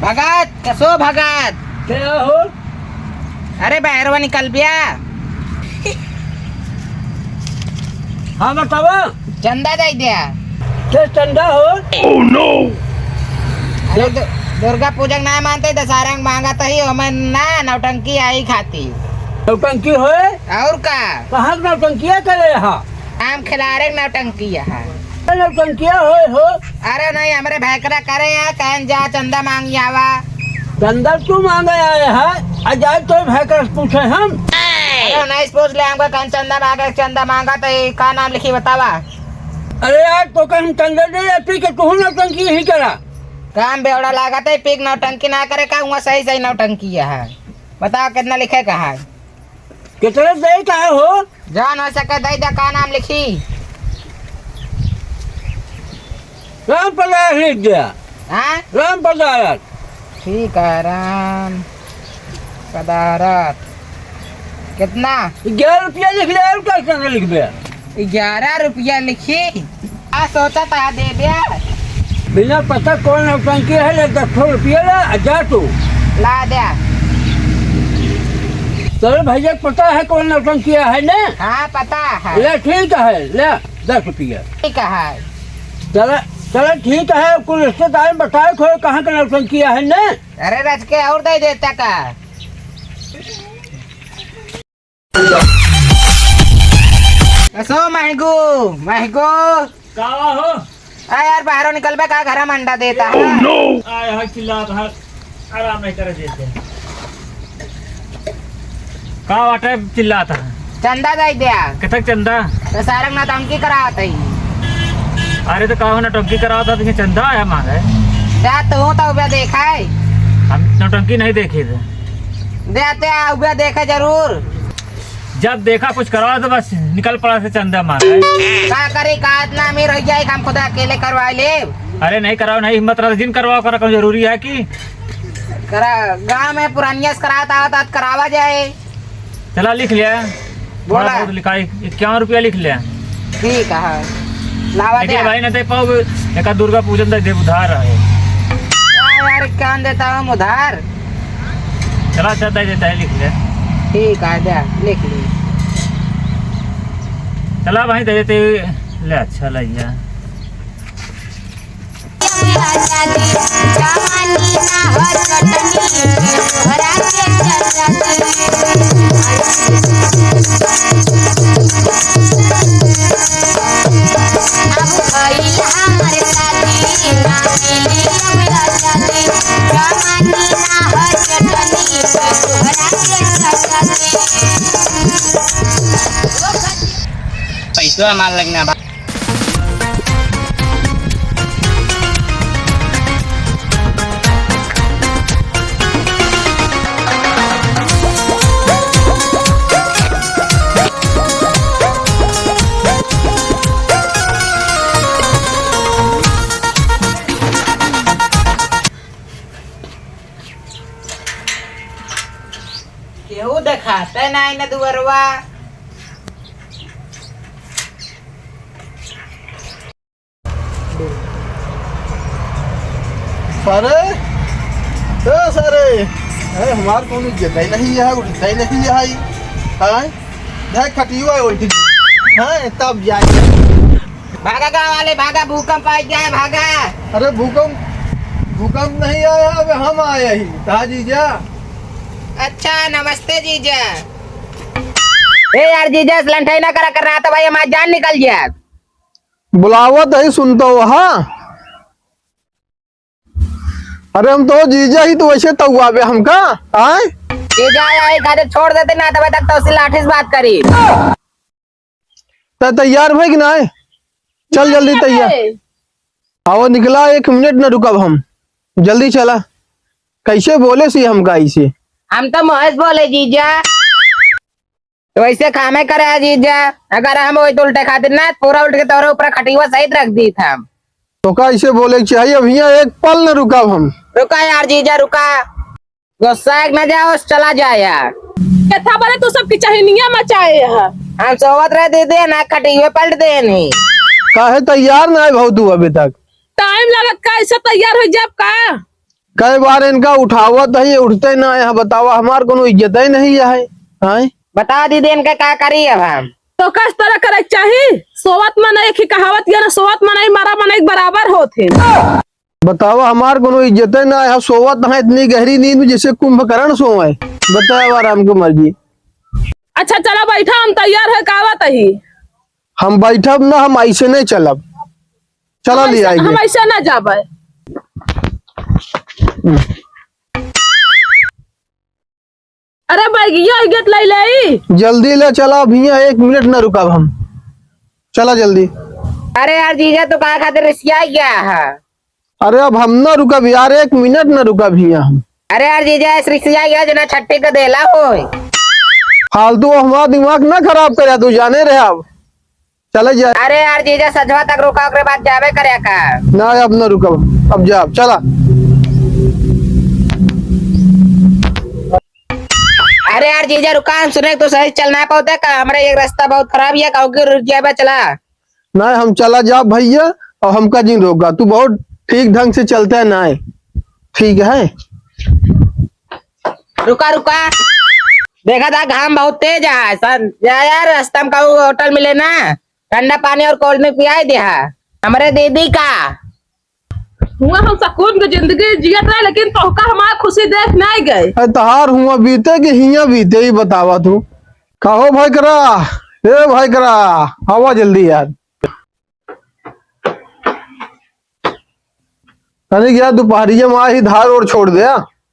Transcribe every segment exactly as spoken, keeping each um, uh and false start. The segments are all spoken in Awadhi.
भगत, कसो भगत? क्या हो? अरे बहरवा निकल बिया। हाँ बतावा। चंदा दे दिया। के चंदा हो? Oh no! अरे दु-, दुर्गा पूजा के ना मानते, दशहरा में मांगा तो ही, हमें ना नौटंकी आई खाती। नौटंकी होए? और का? कहाँ के नौटंकिया करे यहाँ? हम खिलारे नौटंकी यहाँ। नौटंकिया होए हो? अरे नहीं, हमरे भैकरा करे हैं, कहन जा चंदा मांग आवा। चंदा तू मांगे आए है, आ जाए तो भैकरा से पूछे हम। अरे नहीं, पूछ ले हमको, कहन चंदा मांगे, चंदा मांगा तो ये का नाम लिखी बतावा। अरे यार, तो कहन चंदा दे या पी के तू नौटंकी ही करा। काम बेवड़ा लागत है, पी के नौटंकी ना करे का, हुआ सही सही नौटंकी है। बताओ कितना लिखे का है? कितने दे का हो? जौन हो सके दे दे, का नाम लिखी? राम पदारथ लिख दिया। हाँ? राम पदारथ। ठीक है, राम पदारथ। कितना? ग्यारह रुपया लिख ले, और का करके लिख दे? ग्यारह रुपया लिखी। का सोचा था देबे? बिना पता कौन नौटंकी है, ले दस सौ रुपया ले, आ जा तू। ला दे। चल भैया, पता है कौन नौटंकी है ना? हाँ, पता है। ले, ठीक है, ले दस रुपया। ठीक है। चला, चला, ठीक है, कुल रिश्तेदार बताए खोए कहाँ का नौटंकी है ना? अरे रच के और दे देता का? असो महगू, महगू। का हो? आ यार, बाहरों निकलबे का, घरा में अंडा देता है। Oh no! आय हाय, चिल्लात है, आराम नहीं करे देते। का बाटे चिल्लात है? चंदा दे दिया। कितक चंदा? तो सारंग नौटंकी करावत है। अरे तो का हो, नौटंकी करावत है, तो ये चंदा आया मांगे। जा तू तो उबे देखा है। हम नौटंकी नहीं देखी थे। दे आते आ, उबे देखे जरूर। जब देखा कुछ करवा तो बस निकल पड़ा से चंदा मांगे। का करी, का इतना अमीर हो जाए कि हम खुद अकेले करवा ले? अरे नहीं कराओ, नहीं हिम्मत रहा, जिन करवाओ, करा कौन जरूरी है कि? करा, गांव में पुरानिया से करावत आवत, आज करावा जाए। चला लिख लिया। बोला। थोड़ा बहुत लिखा, इक्यावन रुपया लिख लिया। ठीक है, लावा लेकिन दे। भाई ना दे पाओगे, एक दुर्गा पूजन तक दे उधार है। हाँ यार, क्या देता हम उधार? चला, अच्छा, दे देता है, लिख ले। ठीक है, दे, लिख ली। चला भाई, दे देते, ले, अच्छा लगिया। पैसवा मार लगना बा। केहू देखाते नाई न दुअरवा। सारे, ए सारे, ए, हमार कौनो इज्जत ही नहीं है, उठता ही नहीं है, हाँ? देख खटियो है उल्टी, हाँ? तब जाए। भागा गाँव वाले, भागा, भूकंप आ गया है, भागा। अरे भूकंप, भूकंप नहीं आया, अब हम आए ही, कहा जीजा? अच्छा, नमस्ते जीजा। ए यार जीजा, लंठाई ना करा करना तो भाई हमारी जान निकल गया। बुलावत ही सुनतो, हाँ। अरे हम तो जीजा ही तो वैसे तउआबे हमका, आय? जीजा आए खातिर छोड़ देते ना, तबे तक तो उसी लाठी से बात करी। त तैयार भई कि नाय? चल जल्दी तैयार। आओ निकला, एक मिनट न रुकब हम, जल्दी चला। कैसे बोले सी हमका ऐसे? हम तो महेश बोले जीजा। तो वैसे कामे करे है जीजा, अगर हम वही तो उल्टे खातिर ना, पूरा उल्ट के तोरे ऊपर खटिया सहित रख दी था। तो का इसे बोले के चाहिए, अब हियां एक पल न रुकब हम। रुका यार जीजा, रुका, गुस्सा न जाओ, चला जा यार। केथा बरे तू सब की चहनिया मचाए है। हम सोवत रहे दीदी, ना खटिया पलट देनी। काहे तैयार ना है भाऊ तू अभी तक? टाइम लागत का, ऐसे तैयार हो जाब का? कई बार इनका उठावत है, ये उठते ना है। बतावा, हमार कोनो इज्जत ही नहीं है। हैं? बतावा दीदी, इनका का करी अब हम? तो कस तरह करे के चाही? सोवत मनई की कहावत या ना, सोवत मनई मरा मनई के बराबर होत है। बतावा, हमार कोनो इज्जत ही ना है। सोवत है इतनी गहरी नींद में, जैसे कुंभकर्ण सोवे। बतावा, राम की मर्जी। अच्छा, चला बैठा, हम तैयार है, का बात है? हम बैठब ना, हम ऐसे नहीं चलब। चला हम ले ऐसे, आएंगे। हम ऐसे ना जाबे। अरे बैगिया इज्जत ले ले। जल्दी ले चला, अब हियाँ एक मिनट ना रुकब हम। चला जल्दी। अरे यार जीजा, तू का खातिर रिसिया गया है? अरे अब हम ना रुकब यार, एक मिनट ना रुकब हियाँ हम। अरे यार जीजा, ऐसे रिसिया गया जना छट्टी का देला होय। फालतू हमारा दिमाग ना खराब करे, तू जाने रहे अब। चले जाए। अरे यार जीजा, सजवा तक रुका, ओकरे बाद जाबे करे का? ना, अब ना रुकब, अब जाब, चला। अरे यार जीजा, रुका, हम सुने तो सही चल ना पाते का? हमरे एक रास्ता बहुत खराब है, कहूँ के रुक जाबे, चला। ना, हम चला जाब भैया, और हमका जिन रोका, तू बहुत ठीक ढंग से चलता है ना, ठीक है। रुका, रुका। देखा था, घाम बहुत तेज है। सन, जा यार, रास्ता में कहूँ होटल मिले ना, ठंडा पानी और cold drink पियाई दे हा। हमरे दीदी का। हुआ हम सुकून की जिंदगी जियत रहे, लेकिन तोहका हमार खुशी देख नहीं गए। अरे तहार हुआ बीते कि हिया बीते, ही बतावा तू। कहो भाई करा, ए भाई करा, आवा जल्दी यार। तनिक यार, दुपहरिया में आई धार और छोड़ दे।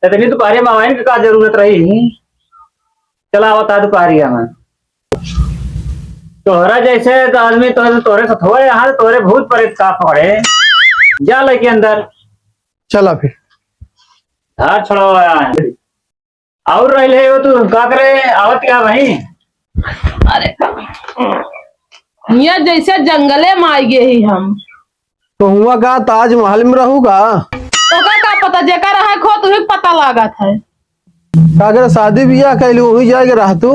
इतनी दुपहरिया में आवाइन की का जरूरत रही? चला आवता दुपहरिया में। तोहरा जैसे तो आदमी तो, तोरे से थोड़े यहाँ, तोरे भूत प्रेत का पकड़े। जा लेके अंदर। चला फिर। धार छोड़ावा यहाँ। और रहिले हो तू, का करे, आवत क्या भाई? अरे, हियाँ जैसे जंगले में आई गए ही हम। तो हुआ का ताजमहल में रहूगा? तो का, का पता, जेका रहा खो तुही पता लागत है। का करे, शादी बियाह कैलू, वही जाएगा रह तू?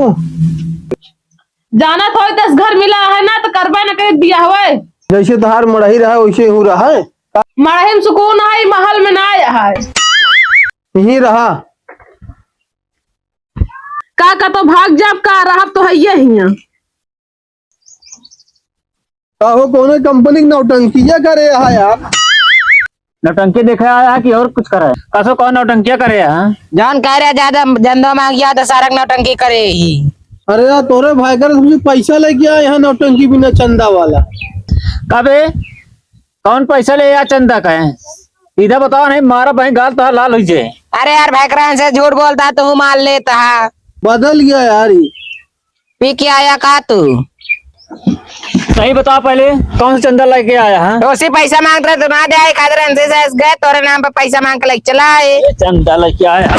जानत होई दस घर मिला है ना, तो करबे न करे बियाह होए। जैसे तहार मड़ही रहा, वैसे हूँ रहा है। मड़ही में सुकून है, महल में ना है। यहीं रहा। का, का तो भाग जाब का, रहब तो है ये हियाँ। का हो, कौनो कंपनी की नौटंकिया करे है यार? नौटंकी देखे आया है कि और कुछ करे? कसो कौन नौटंकिया करे है? जान कह रहे ज्यादा जंदो मांगिया तो सारक नौटंकी करे ही। अरे यार, तोरे भाई कर तुमसे पैसा लेके आए यहाँ नौटंकी बिना चंदा वाला। कबे? कौन पैसा ले या चंदा का है? इधर बताओ नहीं, मारा बहन गाल तो लाल हुई जे। अरे यार, भैकरान से झूठ बोलता, तू मार लेता है। बदल गया यार ये। पी के आया का तू? सही बताओ पहले, कौन सा चंदा लेके आया है? तो उसी पैसा मांगत रहे, तू ना दे आए, खातिर हमसे से गए, तोरे नाम पे पैसा मांग के लेके चला आए। ये चंदा लेके आया।